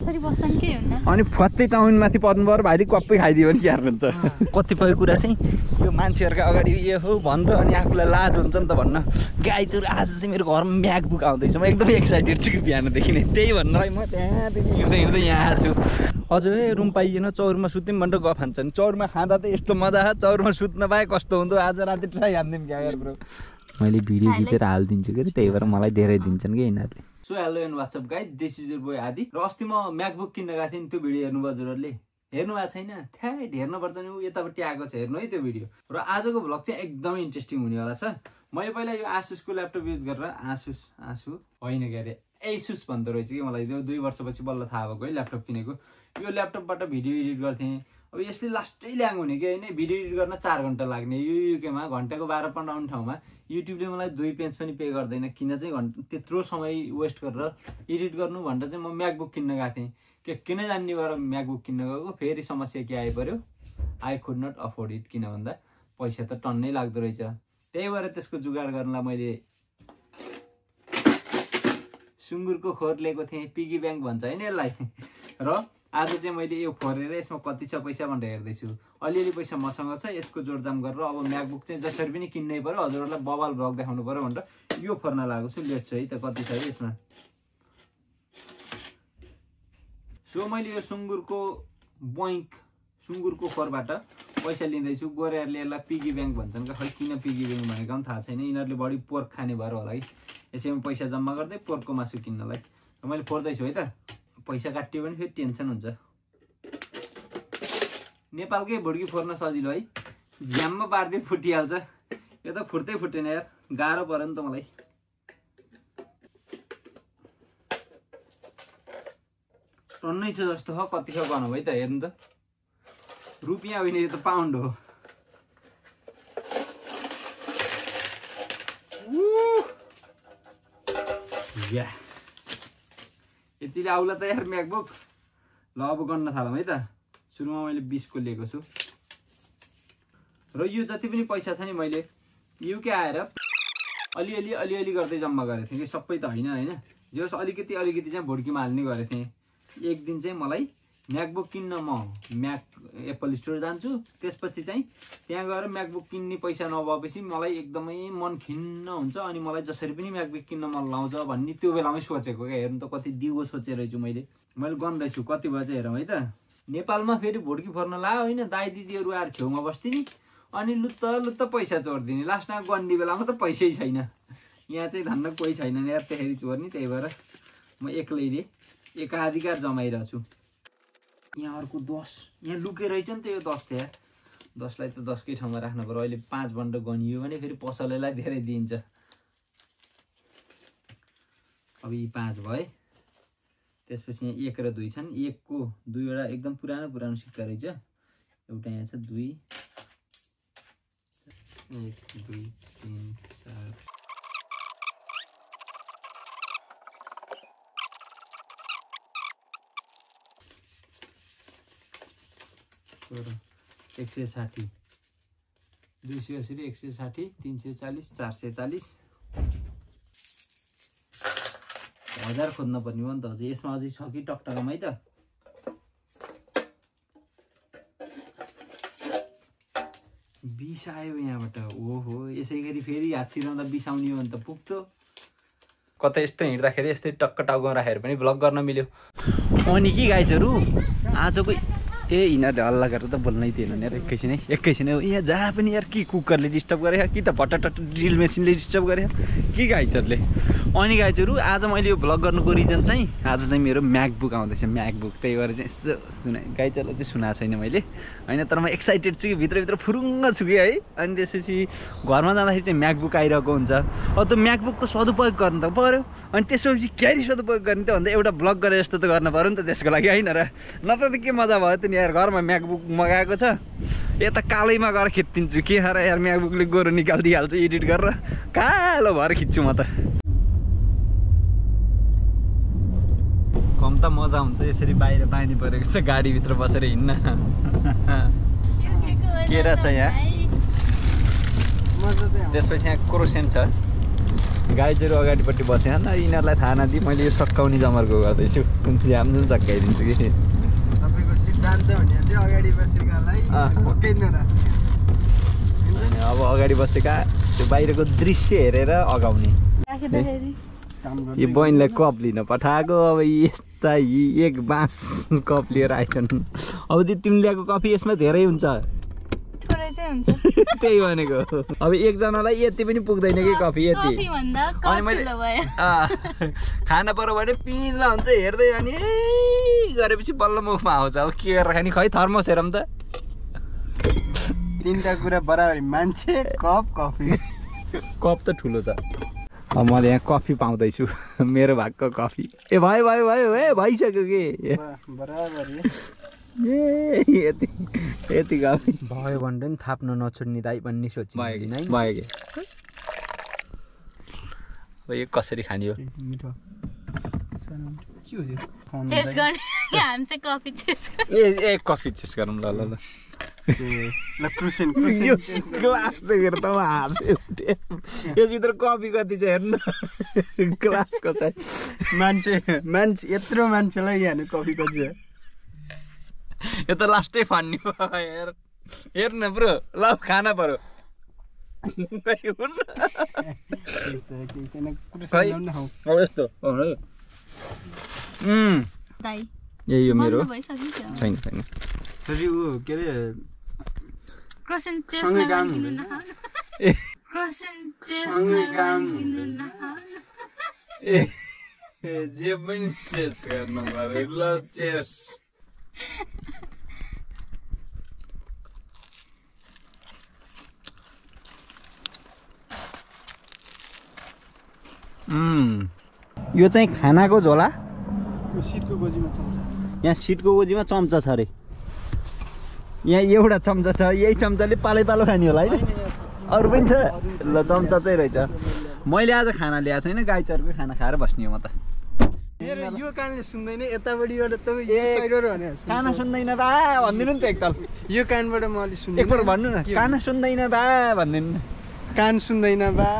यसरी बस्छन् के हुन्न अनि फत्तै चाउमिन माथि पर्नु पर्यो भाइले कप्पै खाइदियो भने क्यार हुन्छ कतिपय कुरा चाहिँ यो मान्छेहरुको अगाडि यो हो भनेर अनि आफूलाई लाज हुन्छ नि त भन्न गाई चोर आज चाहिँ मेरो घरमा म्याकबुक आउँदैछ म एकदमै एक्साइटेड छु कि बिहानदेखि नै त्यही भन्नलाई म त्यहाँदेखि हिँड्दै हिँड्दै यहाँ आएको छु अझै रुम पाइएन चौरमा सुत्यौँ भनेर गफ हान्छन् चौरमा खाँदा त यस्तो मजा चौरमा सुत्न पाए कस्तो हुन्थ्यो आज राति ट्राई हान्दिउँ क्या यार ब्रो मैले भिडियो खिचेर हालिदिन्छु कि त्यही भएर मलाई धेरै दिन्छन् कि यिनीहरूले so hello and WhatsApp guys this is your boy आदि र अस्ति म म्याकबुक किन्न गएको थिएँ नि त्यो भिडियो हेर्नुभयो हजुरहरूले हेर्नु भएको छैन थ्याट हेर्नुपर्छ नि यतापट्टि आएको छ हेर्नु है त्यो भिडियो र आजको भ्लग चाहिँ एकदमै इन्ट्रेस्टिङ हुनेवाला छ मैले पहिला यो आसुसको ल्यापटप युज गरेर आसु होइन के अरे एसुस भन्दो रहेछ कि मलाई त्यो 2 वर्षपछि बल्ल थाहा भएको है ल्यापटप किनेको यो ल्यापटपबाट भिडियो एडिट गर्थेँ अब यसले लास्टै ल्याङ हुने कि होइन भिडियो एडिट गर्न 4 घन्टा लाग्ने यो युकेमा घन्टाको 12 पाउन्ड आउने ठाउँमा युट्युबले मलाई 2 पेन्स पनि पे गर्दैन किन चाहिँ त्यत्रो समय वेस्ट गरेर एडिट गर्नु भनेर चाहिँ म म्याकबुक किन्न गएको थिएँ के किन जान्ने भएर म्याकबुक किन्न गएको फेरि समस्या के आइपर्यो I could not afford it किन भन्दा पैसा त टन्नै लाग्दो रहेछ त्यही भएर त्यसको जुगाड गर्नलाई मैले सुँगुरको खोर लिएको थिएँ पिगी ब्याङ्क भन्छ होइन यसलाई र आज चाहिँ मैले यो फोरेर यसमा कति छ पैसा भनेर हेर्दैछु अलिअलि पैसा मसँग छ यसको जोडजाम गरेर अब म्याकबुक चाहिँ जसरी पनि किन्नै पर्यो हजुरहरूलाई बबाल भ्लग देखाउनु पर्यो भनेर यो फोर्न लागेको छु लेट्स है त कति छ यसमा सो मैले यो सुँगुरको खोरबाट पैसा लिँदैछु गोरेहरूले यसलाई पिगी ब्याङ्क भन्छन् कि खै किन पिगी ब्याङ्क भनेको पनि थाहा छैन यिनीहरूले बढी पोर्क खाने भएर होला कि यसैमा पैसा जम्मा गर्दै पोर्कको मासु किन्नलाई र मैले फोर्दैछु है त पैसा काटियो भने फेरि टेन्सन हुन्छ नेपालकै भुड्की फोर्न सजिलो है झ्याममा पार्दै फुटिहाल्छ यो त फुट्दै फुटेन यार गाह्रो पर्यो नि त मलाई टन्नै छ जस्तो हो कति छ गनौ है त हेर्नु त रुपियाँ होइन यो त पाउन्ड हो या यतिले आउला त यार म्याकबुक ल अब गर्न थालौँ है त सुरुमा मैले 20 को लिएको छु र यो जति पनि पैसा छ नि मैले युके आएर अलिअलि गर्दै जम्मा गरेको थिएँ कि सबै त होइन जस अलिकति चाहिँ भुड्कीमा हाल्ने गरेको थिएँ एक दिन चाहिँ मलाई म्याकबुक किन्न म एप्पल स्टोर जान्छु त्यसपछि चाहिँ त्यहाँ गएर म्याकबुक किन्ने पैसा नभएपछि मलाई एकदमै मन खिन्न हुन्छ अनि मलाई जसरी पनि म्याकबुक किन्न मन लाउँछ भन्ने त्यो बेलामै सोचेको क्या हेर्नु त कति दिगो सोचेर छु मैले गन्दैछु कति भयो चाहिँ हेरौँ है त नेपालमा फेरि भुड्की फोर्न ला होइन दाइ दिदीहरू आएर छेउमा बस्दिने अनि लुत्त पैसा चोर्दिने लास्टमा गन्ने बेलामा त पैसै छैन यहाँ चाहिँ धन्न कोही छैन यार त्यसरी चोर्ने त्यही भएर म एक्लैले एकाधिकार जमाइरहेको छु यहाँ अर्को 10 यहाँ लुके रहेछ नि त यो 10 थियो 10 लाई त 10 कै ठाउँमा राख्नु पर्यो अहिले 5 बन्ड गनियो भने फेरि पसलेलाई धेरै दिन्छ अब यी 5 भए त्यसपछि यहाँ 1 र 2 छन् 1 को 2 वटा एकदम पुरानो सिक्का रहेछ एउटा यहाँ छ 2 1 2 3 4 160 280 160 340 440 1000 खोज्न पर्ने हो नि त अझै यसमा अझै छ कि टकटकम है त 20 आयो यहाँबाट ओहो यसै गरी फेरि हात छिराउँदा 20 आउने हो भने त पुग्थ्यो कतै यस्तो हिँड्दाखेरि यस्तै टक्क टाउको राखेर पनि भ्लग गर्न मिल्यो अनि के गाइजहरु आजको यिनीहरूले हल्ला गरेर त बोल्नै थिएन यार एकैछिन यहाँ जहाँ पनि यार कि कुकरले डिस्टर्ब गरे कि त भट्टाट ड्रिल मेसिनले डिस्टर्ब गरे कि गाइजहरूले अनि गाइजहरू आज मैले यो भ्लग गर्नुको रिजन चाहिँ आज चाहिँ मेरो म्याकबुक आउँदैछ म्याकबुक त्यही भएर चाहिँ यसो गाइजहरूलाई चाहिँ सुनाएको छैन मैले होइन तर म एक्साइटेड छु कि भित्रभित्र फुरुङ्ग छु कि है अनि त्यसपछि घरमा जाँदाखेरि चाहिँ म्याकबुक आइरहेको हुन्छ अब त्यो म्याकबुकको सदुपयोग गर्नु त पऱ्यो अनि त्यसपछि क्यारी सदुपयोग गर्ने त भन्दा एउटा भ्लग गरे जस्तो त गर्न पऱ्यो नि त त्यसको लागि होइन र नत्र त के मजा भयो त नि यार घरमा म्याकबुक मगाएको छ यता कालैमा गएर खिचिदिन्छु के खा र यार म्याकबुकले गोरो निकालिदिइहाल्छ एडिट गरेर कालो भएर खिच्छु म त कम त मजा हुन्छ यसरी बाहिर पानी परेको छ गाडीभित्र बसेर हिँड्न केरा छ यहाँ त्यसपछि यहाँ क्रोसेन छ गाई चाहिँ अगाडिपट्टि बसेन न यिनीहरूलाई थाहा नदिई मैले यो सकाउने जमर्को गर्दैछु जाम जुन सकाइदिन्छु कि तपाईँको सिद्धान्त भने चाहिँ अगाडि बसेकालाई पक्कै नराख्ने अब अगाडि बसेका त्यो बाहिरको दृश्य हेरेर अगाउने यो बहिनीलाई कप लिन पठाएको अब यस्ता एक बाँस कप लिएर आइछन् अब तिमीले ल्याएको कफी यसमा धेरै हुन्छ त्यही भनेको अब एकजनालाई यति पनि पुग्दैन कि कफी यति अनि मैले खाना पर्यो भने पिँधला हुन्छ हेर्दै अनि गरेपछि बल्ल मुखमा आउँछ अब के गरेर खाने खै थर्मस हेरौँ त तीनटा कुरा बराबरी मान्छे कप कफी कप त ठुलो छ अब मैले यहाँ कफी पाउँदैछु मेरो भागको कफी ए भयो भयो भयो ए भइसक्यो कि बराबरी यति कफी भयो भने पनि थाप्न नछोड्ने दाइ भन्ने सोच भयो कि अब यो कसरी खाने हो ए कफी चेस गरौँ ल ल ल ग्लास देखेर त हाँस्यो यसभित्र कफी कति छ हेर्नु ग्लास कसै मान्छे यत्रो मान्छेलाई यहाँ कफी कति छ यो त लास्टै फान्ने यार हेर्नु न ब्रो ल खाना पर्यो यस्तो यही हो मेरो छैन छैन फेरि ऊ के अरे जे पनि चेस गर्नु पर्यो ल चेस यो चाहिँ खानाको झोला सिटको गोजीमा चम्चा यहाँ सिटको गोजीमा चम्चा छ अरे यहाँ एउटा चम्चा छ यही चम्चाले पालै पालो खाने होला होइन अरू पनि छ ल चम्चा चाहिँ रहेछ मैले आज खाना ल्याएको छैन गाई चरकै खाना खाएर बस्ने हो म त यो कानले सुन्दैन यतापट्टिबाट तपाईँ यो साइडबाट भने खाना सुन्दैन बा भनिदिनु नि त एकताल यो कानबाट म अलि सुन्दैन एकपल्ट भन्नु न खाना सुन्दैन बा भनिदिनु न कान सुन्दैन बा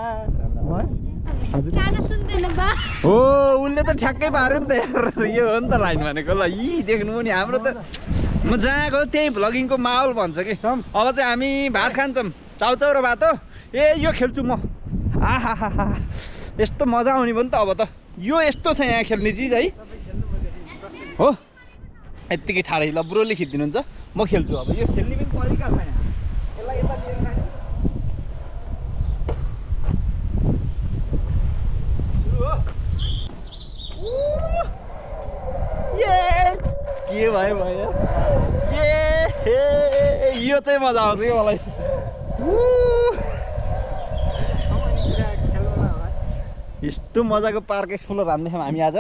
हो उसले त ठ्याक्कै पार्यो नि त यार यो हो नि त लाइन भनेको ल यी देख्नु नि हाम्रो त म जहाँ गयो त्यही भ्लगिङको माहौल भन्छ कि अब चाहिँ हामी भात खान्छौँ चाउचाउ र भात हो ए यो खेल्छु म आहा यस्तो मजा आउने भयो नि त अब त यो यस्तो छ यहाँ खेल्ने चिज है हो यत्तिकै ठाडै ल ब्रोले खिचिदिनुहुन्छ म खेल्छु अब यो खेल्ने पनि तरिका छ यहाँ यसलाई यता लिएर के भयो भयो यो चाहिँ मजा आउँछ कि मलाई यस्तो मजाको पार्क एक्सप्लोर हान्दैछौँ हामी आज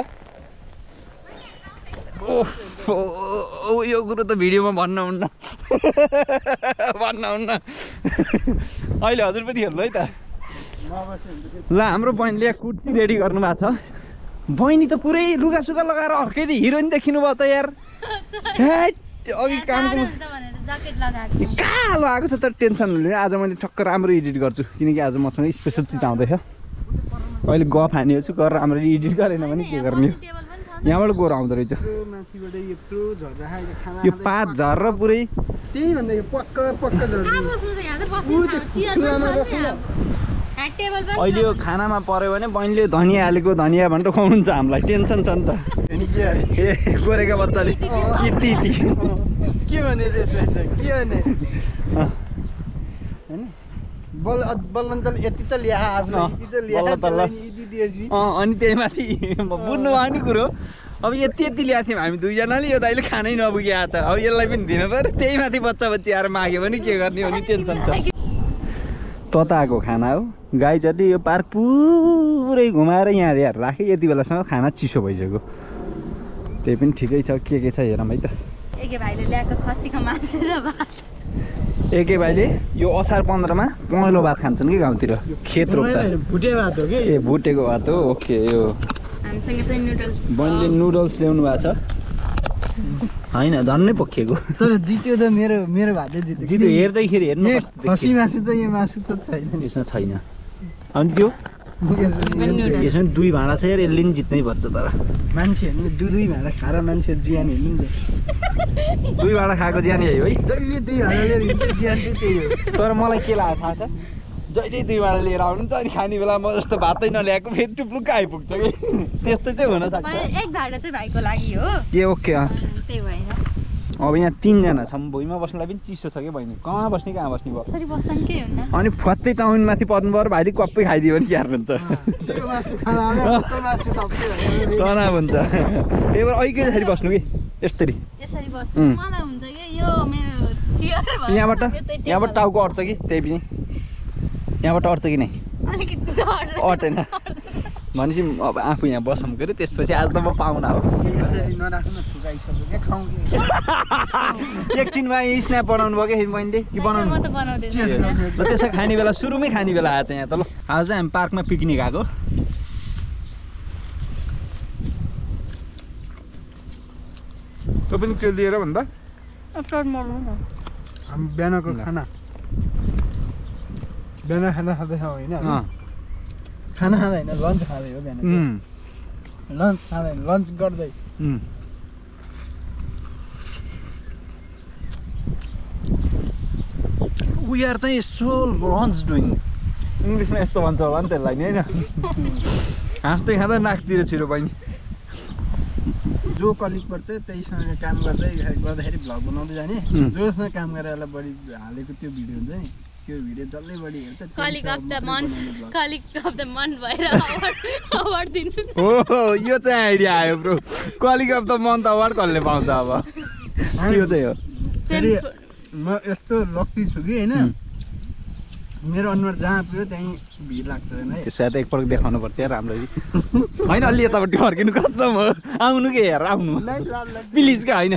यो कुरो त भिडियोमा भन्नुहुन्न अहिले हजुर पनि हेर्नु है त ल हाम्रो बहिनीले कुर्ती रेडी गर्नु भएको छ बहिनी त पुरै लुगासुगा लगाएर अर्कैले हिरोइन देखिनु भयो त यार अघि कामको कालो आएको छ त टेन्सन हुँदैन आज मैले ठक्क राम्रो एडिट गर्छु किनकि आज मसँग स्पेसल चिज आउँदैछ अहिले गफ हानेको छु गरेर राम्ररी एडिट गरेन भने के गर्ने हो यहाँबाट गएर आउँदो रहेछ यो पात झरेर पुरै त्यही भन्दा पक्का अहिले यो खानामा पर्यो भने बहिनीले धनिया हालेको धनिया भनेर खुवाउनुहुन्छ हामीलाई टेन्सन छ नि त ए गोरेका बच्चाले यति के भने त्यसमा के भने हैन बल्ल यति त ल्या आफ्नो यति त ल्या यति दिएपछि अनि त्यही माथि बुझ्नु भयो नि कुरो अब यति ल्याएको थियौँ हामी दुईजनाले यो दाइले खानै नपुगेको छ अब यसलाई पनि दिनु पऱ्यो त्यही माथि बच्चा बच्ची आएर माग्यो भने के गर्ने हो नि टेन्सन छ तताएको खाना हो गाई जति यो पार्क पुरै घुमाएर यहाँ यार राखेँ यति बेलासम्म खाना चिसो भइसक्यो त्यही पनि ठिकै छ के छ हेरौँ है त एके भाइले ल्याएको खसीको मासु र भात एके भाइले यो असार 15 मा पहेँलो भात खान्छन् कि गाउँतिर खेत रोप्दा भुटे भात हो कि ए भुटेको भात हो ओके यो हामीसँग चाहिँ नुडल्स बहिनीले नुडल्स ल्याउनु भएको छ हैन धन्नै पोखिएको तर जित्यो त मेरो भातले जित्यो हेर्दैखेरि हेर्नु खसी मासु चाहिँ यो मासु त छैन यसमा छैन अनि त्यो यसमा 2 भाँडा छ यार, यसले नि जित्नै पर्छ तर। मान्छेहरूले दुई भाँडा खाएर मान्छे ज्यान हेर्नु नि 2 भाँडा खाएको ज्यानै है जहिले 2 भाँडा लिएर हिँड्छ ज्यान चाहिँ त्यही हो। तर मलाई के लाग्यो थाहा छ, जहिले 2 भाँडा लिएर आउनुहुन्छ अनि खाने बेला म जस्तो भातै नल्याएको फेरि टुप्लुक्क आइपुग्छ कि त्यस्तो चाहिँ हुनसक्छ। एक भाडा चाहिँ भाइको लागि हो के ओके त्यही भएर। अब यहाँ 3 जना छौँ, भुइँमा बस्नलाई पनि चिसो छ कि बहिनी, कहाँ बस्ने भयो। यसरी बस्दा पनि केही हुन्न। अनि फत्तै चाउमिन माथि पर्नु पर्यो, भाइले कप्पै खाइदियो भने क्यार हुन्छ तनाव हुन्छ। त्यही भएर ऐकै जसरी बस्नु कि यसरी बस्नु मलाई हुन्छ कि यो मेरो यहाँबाट टाउको अट्छ कि त्यही पनि यहाँबाट अट्छ कि नै अलिकति अटेन भनेपछि अब आफू यहाँ बसौँ के अरे, त्यसपछि आज त म पाहुना हो। यसरी नराख्नु ठुकाइसक्यो क्या खाउँ कि एकछिनमा स्न्याप बनाउनु भयो कि बहिनीले कि बनाउनु म त बनाउँदैन। ल त्यसो खाने बेला सुरुमै खाने बेला आएछ यहाँ त। ल आज हामी पार्कमा पिकनिक आएको। तँ पनि के लिएर भन्दा हामी बिहानको खाना बिहान खाना खाँदैछ होइन, खाना खाँदैन लन्च खाँदै हो। बिहान लन्च खाँदैन, लन्च गर्दै वी आर चाहिँ यसो लन्च डुइङ, इङ्ग्लिसमा यस्तो भन्छ होला नि त्यसलाई नि होइन। हाँस्दै खाँदा नाकतिर छिरो बहिनी। जो कलिगबाट चाहिँ त्यहीसँग काम गर्दाखेरि भ्लग बनाउँदै जाने, जोसँग काम गरेर बढी हालेको त्यो भिडियो हुन्छ नि, त्यो भिडियो जसले बढी हेर्छ कलिग अफ द मन्थ भएर अवार्ड दिनु। हो यो चाहिँ आइडिया आयो bro, colleague of the month award कसले पाउँछ अब यो चाहिँ हो। म यस्तो लक्की छु कि होइन, मेरो अनुहार जहाँ पुग्यो त्यहीँ भिड लाग्छ होइन है। त्यसो त एकपल्ट देखाउनु पर्छ यार राम्ररी होइन, अलि यतापट्टि फर्किनु कसम हो, आउनु के यार आउनु प्लिज क्या होइन,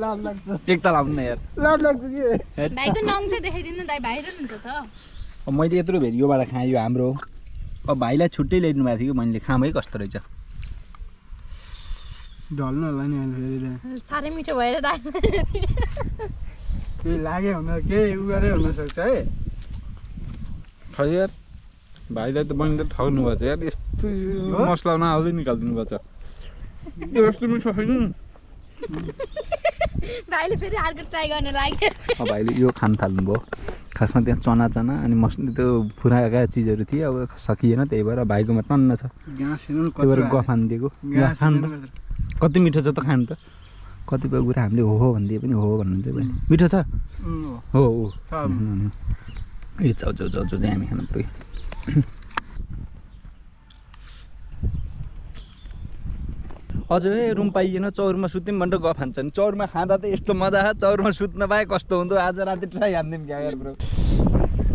लाज लाग्छ एकताल आउनु न यार, लाज लाग्छ कि भाइको नङ चाहिँ देखाइदिनु दाइ, भाइरल हुन्छ त। अब मैले यत्रो भेरी योबाट खाएँ, यो हाम्रो हो। अब भाइलाई छुट्टै ल्याइदिनु भएको थियो कि मैले खाम है कस्तो रहेछ। ढल्नु होला नि अहिले फेरि साह्रै मिठो भएर दाइ केही लाग्यो हुन केही उ गरे हुनसक्छ है। खै यार भाइलाई त बहिनीले ठग्नु भएको छ यार, यस्तो मसला नहाल्दै निकालिदिनु भएको छ। यस्तो मिठो छैन। भाइले फेरि अर्को ट्राई गर्न लाग्यो। अब भाइले यो खान थाल्नुभयो, खासमा त्यहाँ चना अनि मसला त्यो फुराएका चिजहरू थिए, अब सकिएन त्यही भएर भाइकोमा टन्न छ, त्यही भएर गफ हानिदिएको। खानु त कति मिठो छ त, खानु त। कतिपय कुरा हामीले हो भनिदिए पनि हो भन्नुहुन्छ भाइ, मिठो छ हो हो ए जाउ जाउ जाउ जाउ हामी खानु पऱ्यो। अझै रुम पाइएन, चौरमा सुत्यौँ भनेर गफ हान्छन्। चौरमा खाँदा त यस्तो मजा छ, चौरमा सुत्न पाए कस्तो हुन्थ्यो। आज राति ट्राई हान्दिउँ क्या यार ब्रो।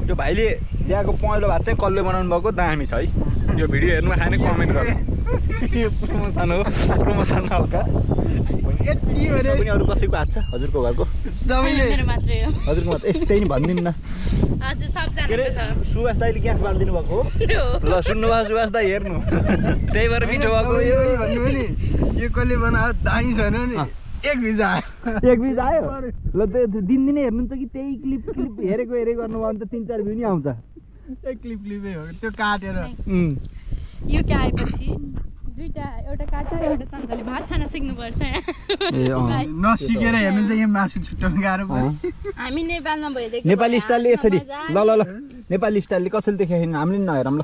त्यो भाइले ल्याएको पहेँलो भात चाहिँ कसले बनाउनु भएको दामी छ है। यो भिडियो हेर्नुमा खाने कमेन्ट गर्नु, यो प्रमोसन हो, प्रमोसन हल्का। यति भने पनि अरू कसैको हात छ हजुरको घरको? मेरो मात्रै हो। हजुरको मात्र यस्तै नि भनिदिनु न। हजुर के अरे सबजना छ। सुवास दाइले ग्यास बालिदिनु भएको हो? ल सुन्नुभयो सुवास दाइ, हेर्नु त्यही भएर मिठो भएको यो भन्नु नि, यो कसले बनायो दामी छैन नि, एक भिजा एक बिज आयो। ल दिनदिनै हेर्नुहुन्छ कि त्यही क्लिप हेरेको गर्नुभयो भने त 3-4 भ्यू नि आउँछ। एक क्लिपै हो त्यो काटेर। यो के आएपछि दुईटा, एउटा काट्छ एउटा चम्चाले भात खान सिक्नुपर्छ। नसिकेर हेर्नु त यहाँ मासु छुट्याउनु गाह्रो पर्यो। हामी नेपालमा भइदिएको नेपाली स्टाइलले यसरी ल नेपाली स्टाइलले कसैले देखाएन, हामीले नि नहेरौँ ल।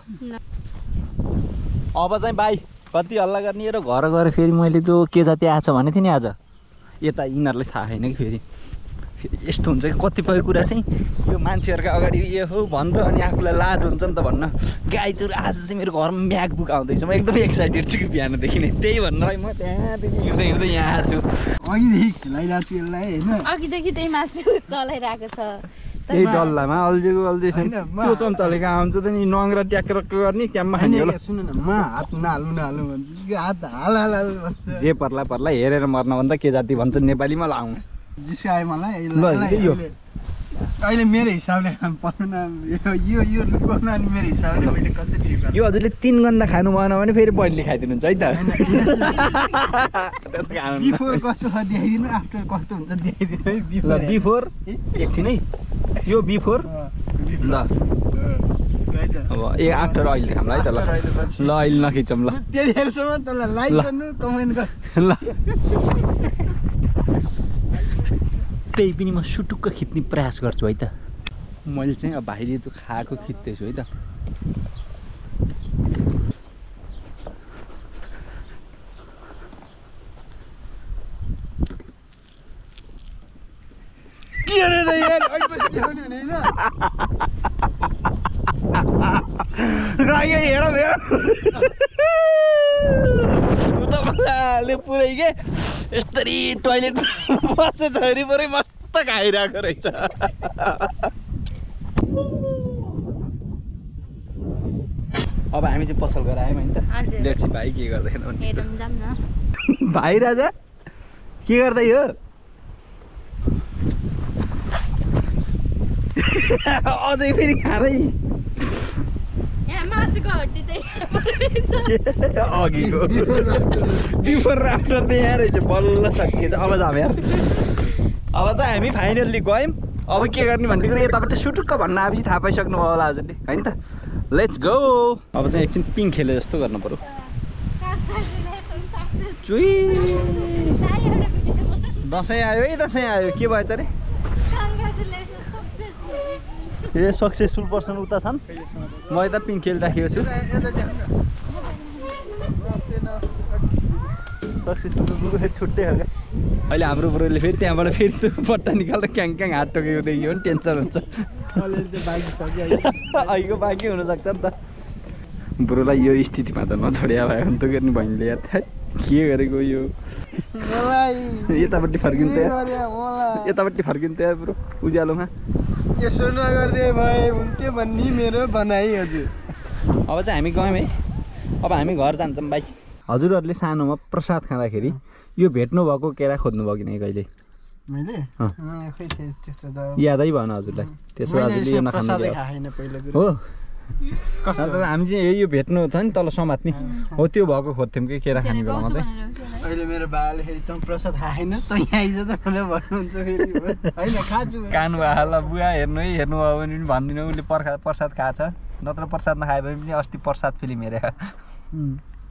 अब चाहिँ भाइ कति हल्ला गर्ने र घर गएर फेरि मैले त्यो के जाति आएछ भने थिएँ नि आज, यता यिनीहरूलाई थाहा छैन कि फेरि यस्तो हुन्छ कि कतिपय कुरा चाहिँ यो मान्छेहरूका अगाडि यो हो भनेर अनि आफूलाई लाज हुन्छ नि त भन्न। गाइजहरू आज चाहिँ मेरो घरमा म्याकबुक आउँदैछ, म एकदमै एक्साइटेड छु कि बिहानदेखि नै, त्यही भन्नलाई म त्यहाँदेखि हिँड्दै हिँड्दै यहाँ आएको छु। अघिदेखि खेलाइरहेको छु यसलाई होइन, अघिदेखि त्यही मासु चलाइरहेको छ। त्यही डल्लामा अल्झेको त्यो चम्चाले कहाँ आउँछ त नि, नङ्ग्रा ट्याक्क गर्ने क्याम्पमा खाने होला। सुन न, म हात नहाल्नु भन्छु, हात हाल भन्छ। जे पर्ला हेरेर मर्नभन्दा के जाति भन्छ नेपालीमा लाउँ जिस्कायो मलाई यो अहिले मेरो हिसाबले पर्नु यो लुकाउनु अनि मेरो हिसाबले मैले कति यो हजुरले 3 गन्दा खानु भएन भने फेरि पहिले खाइदिनुहुन्छ है त। बिफोर कस्तो छ देखाइदिनु, आफ्टर कस्तो हुन्छ देखाइदिनु है। बिफोर एकछिन है, यो बिफोर ल अब आफ्टर अहिले देखाउँला है त ल ल अहिले नखिचौँ ल त्यतिखेरसम्म तँलाई लाइक गर्नु कमेन्ट गर ल त्यही पनि म सुटुक्क खिच्ने प्रयास गर्छु है त मैले चाहिँ अब भाइले त्यो खाएको खिच्दैछु है त के रे त यार अहिले देखाउनु हुने हैन रायो हेर उताले पुरै के यस्तरी टोइलेट बसेछ वरिपरि मस्त खाइरहेको रहेछ अब हामी चाहिँ पसल गरेर आयौँ नि त लेट्स सी भाइ के गर्दैन भाइ राजा के गर्दै हो अझै फेरि खाँदै अघिको बिफोर आफ्टर त यहाँ रहेछ बल्ल सकिएछ अब जाम यार अब चाहिँ हामी फाइनल्ली गयौँ अब के गर्ने भन्ने कुरो यताबाट सुटुक्क भन्न आएपछि थाहा पाइसक्नु भयो होला हजुरले होइन त लेट्स गो अब चाहिँ एकछिन पिङ खेले जस्तो गर्नु पर्यो चुई दसैँ आयो है दसैँ आयो के भएछ अरे ए सक्सेसफुल पर्सन उता छन् म यता पिङ खेलिराखेको छु सक्सेसफुल बुढो फेरि छुट्टै हो क्या अहिले हाम्रो बुढोले फेरि त्यहाँबाट फेरि त्यो पट्टा निकालेर क्याङ क्याङ हात टोकेको देखियो भने टेन्सन हुन्छ अहिलेको बाँकी हुनसक्छ नि त बुढोलाई यो स्थितिमा त नछोड्या भयो भने त गर्ने बहिनीले यार के गरेको यो यतापट्टि फर्किनु त यतापट्टि फर्किनु त बुढो उज्यालोमा यसो नगर्दै भए हुन्थ्यो भन्ने मेरो भनाइ हजुर अब चाहिँ हामी गयौँ है अब हामी घर जान्छौँ भाइ हजुरहरूले सानोमा प्रसाद खाँदाखेरि यो भेट्नु भएको केरा खोज्नु भयो कि नै कहिले मैले यादै भएन हजुरलाई त्यसो हजुरले यो नखानु हो हामी चाहिँ यो भेट्नु छ नि तल समात्ने हो त्यो भएको खोज्थ्यौँ कि केरा खाने बेलामा चाहिँ अहिले मेरो बाबाले फेरि तँ प्रसाद खाएन तँ यहाँ आइज त भनेर भन्नुहुन्छ फेरि होइन खान्छु कानु आला बुवा हेर्नु है हेर्नु भयो भने पनि भनिदिनु उसले प्रसाद खाएछ नत्र प्रसाद नखाए भने पनि अस्ति प्रसाद फिल्म हेरेको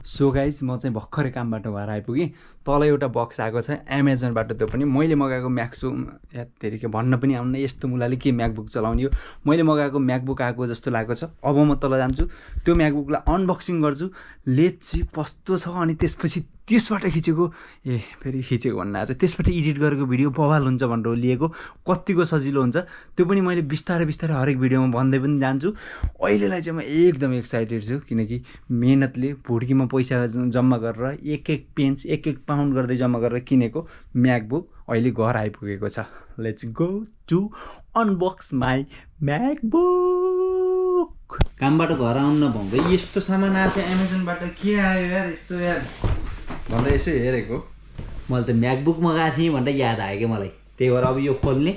सो गाइज म चाहिँ भर्खरै कामबाट भएर आइपुगेँ तल एउटा बक्स आएको छ एमाजोनबाट त्यो पनि मैले मगाएको म्याक्सबुक या धेरै के भन्न पनि आउनु यस्तो मुलाले के म्याकबुक चलाउने हो मैले मगाएको म्याकबुक आएको जस्तो लागेको छ अब म तल जान्छु त्यो म्याकबुकलाई अनबक्सिङ गर्छु लेट्सी कस्तो छ अनि त्यसपछि त्यसबाट खिचेको फेरि खिचेको भन्न आएको छ त्यसबाट एडिट गरेको भिडियो बवाल हुन्छ भनेर लिएको कतिको सजिलो हुन्छ त्यो पनि मैले बिस्तारै बिस्तारै हरेक भिडियोमा भन्दै पनि जान्छु अहिलेलाई चाहिँ म एकदम एक्साइटेड छु किनकि मेहनतले भुड्कीमा पैसा जम्मा गरेर एक एक पेन्च एक एक पाउन्ड गर्दै जम्मा गरेर किनेको म्याकबुक अहिले घर आइपुगेको छ let's go to unbox my MacBook कामबाट घर आउन भन्दै यस्तो सामान आएको छ एमाजोनबाट के आयो यार यस्तो यार भन्दा यसो हेरेको मैले त म्याकबुक मगाएको थिएँ भनेर याद आयो क्या मलाई त्यही भएर अब यो खोल्ने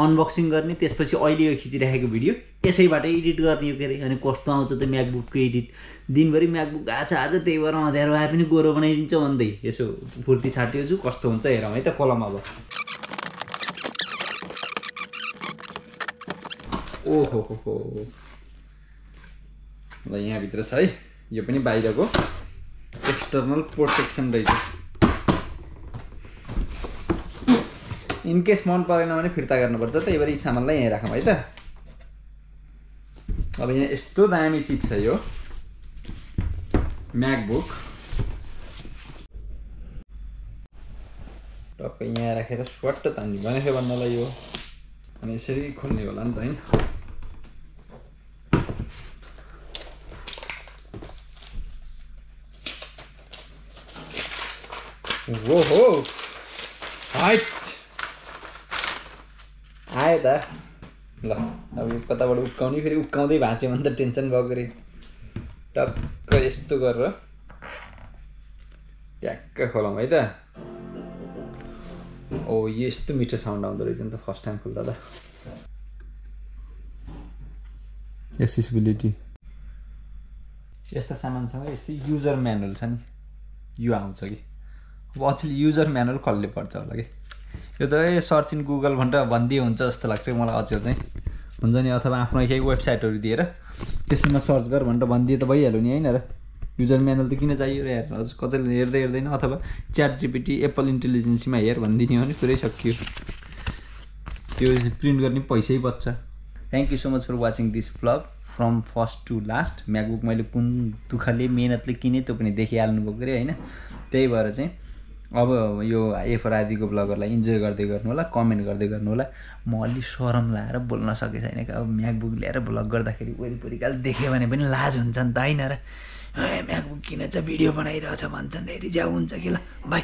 अनबक्सिङ गर्ने त्यसपछि अहिले यो खिचिराखेको भिडियो यसैबाट एडिट गर्ने हो के अरे अनि कस्तो आउँछ त म्याकबुकको एडिट दिनभरि म्याकबुक गएको छ आज त्यही भएर अँध्यारो आए पनि गोरो बनाइदिन्छ भन्दै यसो फुर्ती छाटिएको छु कस्तो हुन्छ हेरौँ है त खोलामा अब ओहो हो ल यहाँभित्र छ है यो पनि बाहिरको एक्सटर्नल प्रोटेक्सन रहेछ इनकेस मन परेन भने फिर्ता गर्नुपर्छ त्यही भएर यी सामानलाई यहीँ राखौँ है त अब यहाँ यस्तो दामी चिज छ यो म्याकबुक टक्कै यहाँ राखेर स्वाट्ट तान्ने भनेको भन्नलाई यो अनि यसरी खोल्ने होला नि त होइन हो हाइट आयो त ल अब यो कताबाट उक्काउने फेरि उक्काउँदै भाँच्यो भने त टेन्सन भएको रे टक्क यस्तो गरेर ट्याक्क खोलौँ है त ओ यस्तो मिठो साउन्ड आउँदो रहेछ नि त फर्स्ट टाइम खोल्दा त एक्सेसिबिलिटी यस्ता सामानसँग यस्तो युजर म्यानुअल छ नि यो आउँछ कि अब अचेल युजर म्यानुअल कसले पर्छ होला कि यो त सर्च इन गुगल भनेर भनिदिए हुन्छ जस्तो लाग्छ मलाई अचेल चाहिँ हुन्छ नि अथवा आफ्नो केही वेबसाइटहरू दिएर त्यसैमा सर्च गर भनेर भनिदिए त भइहाल्यो नि होइन र युजर म्यानुअल त किन चाहियो र हेर हजुर कसैले हेर्दैन अथवा च्याट जिपिटी एप्पल इन्टेलिजेन्सीमा हेर भनिदिने हो भने पुरै सकियो त्यो प्रिन्ट गर्ने पैसै बच्छ thank you so much for watching this vlog from first to last MacBook मैले कुन दुःखले मेहनतले किनेँ त्यो पनि देखिहाल्नु भएको अरे होइन त्यही भएर चाहिँ अब यो A4 आदिको ब्लगहरूलाई इन्जोय गर्दै गर्नु होला कमेन्ट गर्दै गर्नु होला म अलि शरम लाएर बोल्न सके छैन कि अब म्याकबुक ल्याएर ब्लग गर्दाखेरि वरिपरिकाले देख्यो भने पनि लाज हुन्छ नि त होइन र म्याकबुक किन चाहिँ भिडियो बनाइरहेछ भन्छन् हेरी जाऊ हुन्छ कि ल बाई